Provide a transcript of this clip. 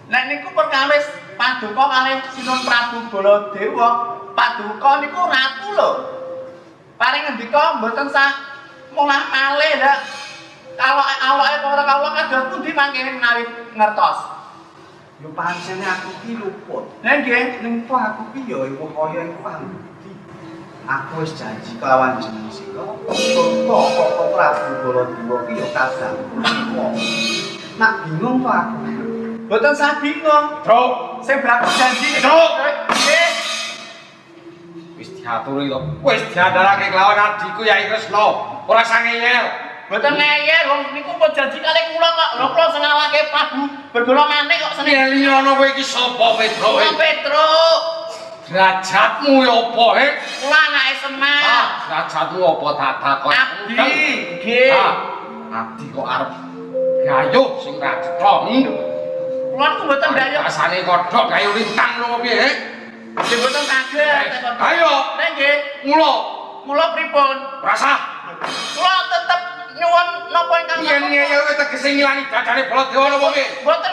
Nek niku perkawis paduka kalih Sinuwun Prabu Baladewa, paduka niku ratu lho. Paring ngendika mboten sah molah malih lha. Kalau awake para kawula kados pundi mangkene menawi ngertos. Yo pancene aku ki luput. Lah nggih, Ning po aku ki ya ewuh kaya iku pambudi. Aku wis janji kelawan jeneng sira, kok kok Prabu Baladewa ki ya kadangku. Nak bingung to aku. Mboten sah bingung. Truk, Sing berlaku janji niku. Truk. Nggih. Wis diaturi to. Wis diandharake kelawan adhiku Yai Kresna. Ora sang ngeyel. Mboten ngeyel wong niku pun janji kalih kula kok. Lho kula sing ngalahke Prabu Bergala Manik kok seneng. Ngeli ana kowe iki sapa Petro? Kula Petro. Derajatmu ya apa, he? Kula anake Semar. Ah, derajatmu apa tak takon? Abdi. Nggih. Ah, abdi kok arep gayuh sing ra cetha. Kula niku mboten gayuh. Rasane kodhok gayuh lintang lho piye, he? Nggih mboten saged. Ayo, Lah nggih. mula Kula pripun? rasah. Kula tetep nyuwun napa ingkang Yen ngeyel kowe tegese ngilangi dadane Baladewa napa piye? Mboten